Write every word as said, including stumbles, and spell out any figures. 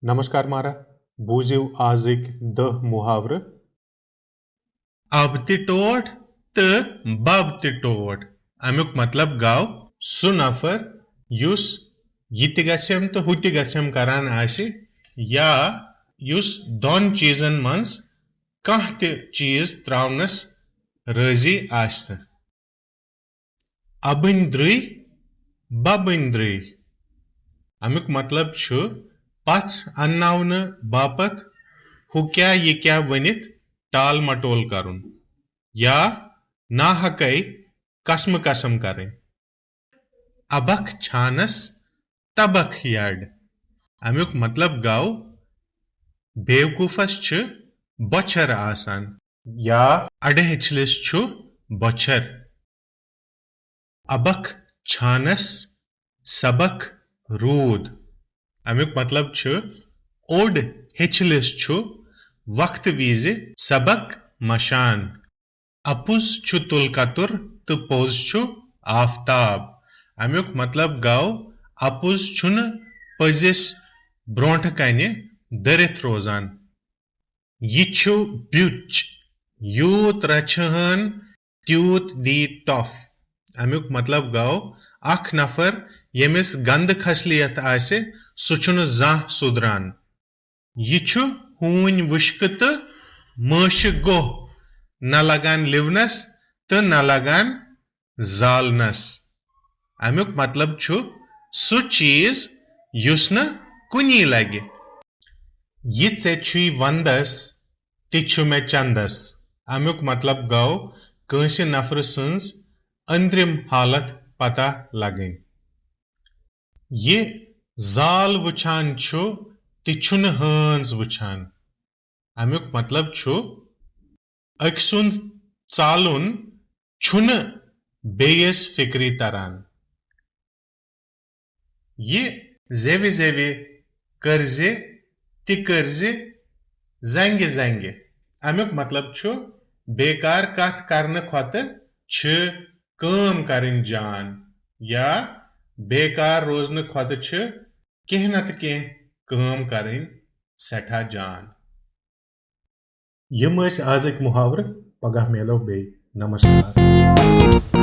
نمسکار مارا، بوٗزِو آزٕکۍ دَہ محاورٕ۔ اَبہٕ تہِ ٹوٹھ تہٕ بَب تہِ ٹوٹھ۔ اَمیُک مطلب گوٚو سُہ نفر یُس یہِ تہِ گژھٮ۪م تہٕ ہُہ تہِ گژھٮ۪م کران آسہِ، یا یُس دۄن چیٖزن منٛز کانٛہہ تہِ چیٖز ترٛاونس رٲضی آسہِ نہٕ۔ اَبٕنۍ درٕے، بَبٕنۍ درٕے۔ اَمیُک مطلب چھُ پژھ انناونہٕ باپتھ ہُہ کیٛاہ یہِ کیٛاہ ؤنِتھ ٹال مٹول کرُن یا ناحقے قسمہٕ قسم کرٕنۍ۔ اَبکھ چھانس تبکھ یڈ۔ اَمیُک مطلب گوٚو بیوقوٗفس چھِ بۄچھر آسان یا اَڈٕ ہیٚچھلِس چھُ بۄچھر۔ اَبکھ چھانس سبق روٗد۔ اَمیُک مطلب چھُ اوٚڈ ہیٚچھلِس چھُ وقتہٕ وِزِ سبق مشان۔ اَپُز چھُ تُل کتُر تہٕ پوٚز چھُ آفتاب۔ اَمیُک مطلب گوٚو اَپُز چھُنہٕ پٔزِس برونٛٹھٕ کنہِ دٔرِتھ روزان۔ یہِ چھُ بیُچ، یوٗت رچھہٕ ہن تیوٗت دی ٹۄپھ۔ اَمیُک مطلب گوٚو اکھ نفر ییٚمِس گندٕ خصلیت آسہِ، سُہ چھُنہٕ زانٛہہ سُدران۔ یہِ چھُ ہوٗنۍ وُشکہٕ تہٕ مٲشہِ گوہ، نہ لگان لِونس تہٕ نہ لگان زالنس۔ اَمیُک مطلب چھُ سُہ چیٖز یُس نہٕ کُنی لگہِ۔ یہِ ژےٚ چھُے ونٛدس، تہِ چھُ مےٚ چندس۔ اَمیُک مطلب گوٚو کٲنٛسہِ نفرٕ سٕنٛز أنٛدرِم حالت پتہ لگٕنۍ۔ یہِ زال وٕچھان چھُ، تہِ چھُنہٕ ہٲنز وٕچھان۔ اَمیُک مطلب چھُ أکۍ سُنٛد ژالُن چھُنہٕ بیٚیِس فِکرِ تران۔ یہِ زیوِ زیوِ کٔرزِ، تہِ کٔرزِ زنگہِ زنگہِ۔ اَمیُک مطلب چھُ بیکار کتھ کرنہٕ کھۄتہٕ چھِ کٲم کرٕنۍ جان، یا بیکار روزنہٕ کھۄتہٕ چھِ کینٛہہ نتہٕ کینٛہہ کٲم کرٕنۍ سٮ۪ٹھاہ جان۔ یِم ٲسۍ آزٕکۍ محاورٕ، پگاہ میلو بیٚیہِ۔ نمسکار۔